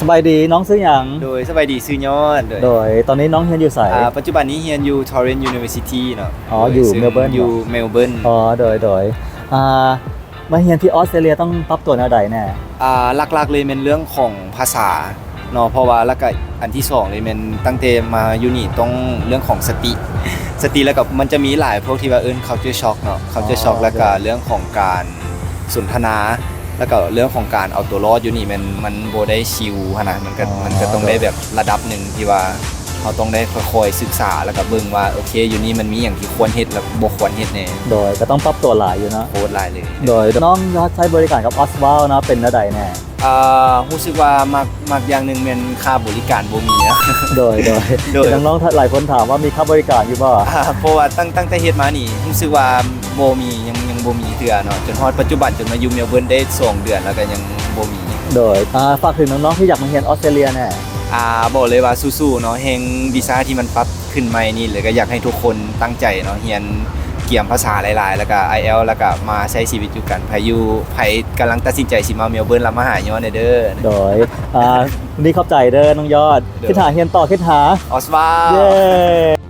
ສະບາຍດີ ນ້ອງຊື່ຫຍັງ? ໂດຍ ສະບາຍດີ ຊື່ຍອດ ໂດຍ ໂດຍ ຕອນນີ້ນ້ອງຮຽນຢູ່ໃສ? ອ່າ ປັດຈຸບັນນີ້ຮຽນຢູ່ Torrens University ເນາະ ອໍ ຢູ່ Melbourne ຢູ່ Melbourne ອໍ ໂດຍ ໂດຍ ອ່າ ມາຮຽນທີ່ອອສເຕຣເລັຽຕ້ອງປັບຕົວແນວໃດແດ່? ອ່າ ຫຼັກໆເລີຍແມ່ນເລື່ອງຂອງພາສາເນາະ ເພາະວ່າ ແລ້ວກະອັນທີສອງເລີຍແມ່ນຕັ້ງແຕ່ມາຢູ່ນີ້ຕ້ອງເລື່ອງຂອງສະຕິ ສະຕິ ແລ້ວກະມັນຈະມີຫຼາຍພວກທີ່ວ່າເອີ້ນ culture shock ເນາະ culture shock ອໍ ແລ້ວກະເລື່ອງຂອງການ ສົນທະນາ ແລ້ວກໍເລື່ອງຂອງການເອົາຕົວລອດຢູ່ນີ້ແມ່ນມັນບໍ່ໄດ້ຊິວຫັ້ນນະ ມັນກໍ ອໍ ມັນກໍຕ້ອງໄດ້ແບບລະດັບໜຶ່ງທີ່ວ່າເຮົາຕ້ອງໄດ້ຄ່ອຍໆສຶກສາ ແລ້ວກໍເບິ່ງວ່າ ໂອເຄ ຢູ່ນີ້ມັນມີຫຍັງທີ່ຄວນເຮັດ ແລ້ວບໍ່ຄວນເຮັດແດ່. ໂດຍ ກໍຕ້ອງປັບຕົວຫຼາຍຢູ່ເນາະ. ໂຄດຫຼາຍເລີຍ. ໂດຍ ນ້ອງຍອດໃຊ້ບໍລິການກັບອອສວາວເນາະ ເປັນແນວໃດແດ່? ອ່າ ຮູ້ສຶກວ່າມັກ ມັກຢ່າງໜຶ່ງແມ່ນຄ່າບໍລິການບໍ່ມີເນາະ. ໂດຍ ໂດຍ ໂດຍ ເຫັນນ້ອງໆຫຼາຍຄົນຖາມວ່າມີຄ່າບໍລິການຢູ່ບໍ່? ອ່າ ເພາະວ່າຕັ້ງ ຕັ້ງແຕ່ເຮັດມານີ້ ຮູ້ສຶກວ່າບໍ່ມີ ຍັງ ຍັງບໍ່ມີເທື່ອເນາະ ຈົນຮອດປັດຈຸບັນ ຈົນມາຢູ່ເມລເບີນໄດ້ສອງເດືອນ ແລ້ວກໍຍັງບໍ່ມີ. ໂດຍ ອ່າ ຝາກເຖິງນ້ອງໆທີ່ຢາກມາຮຽນອອສເຕຣເລັຽແດ່. ອ່າ ບອກເລີຍວ່າສູ້ໆເນາະ ແຮ່ງວີຊາທີ່ມັນປັບຂຶ້ນໃໝ່ນີ້ ແລ້ວກໍຢາກໃຫ້ທຸກຄົນຕັ້ງໃຈເນາະ ຮຽນກຽມພາສາຫຼາຍໆ ແລ້ວກໍໄອແອລ ແລ້ວກໍມາໃຊ້ຊີວິດຢູ່ກັນ. ໃຜຢູ່ ໃຜກຳລັງຕັດສິນໃຈຊິມາເມລເບີນ ລະມາຫາຍ້ອນແດ່ເດີ. ໂດຍ ອ່າ ວັນນີ້ຂອບໃຈເດີນ້ອງຍອດ. ໂດຍ ຄິດຫາຮຽນຕໍ່ ຄິດຫາ ອອສວາວ. ເຢ້.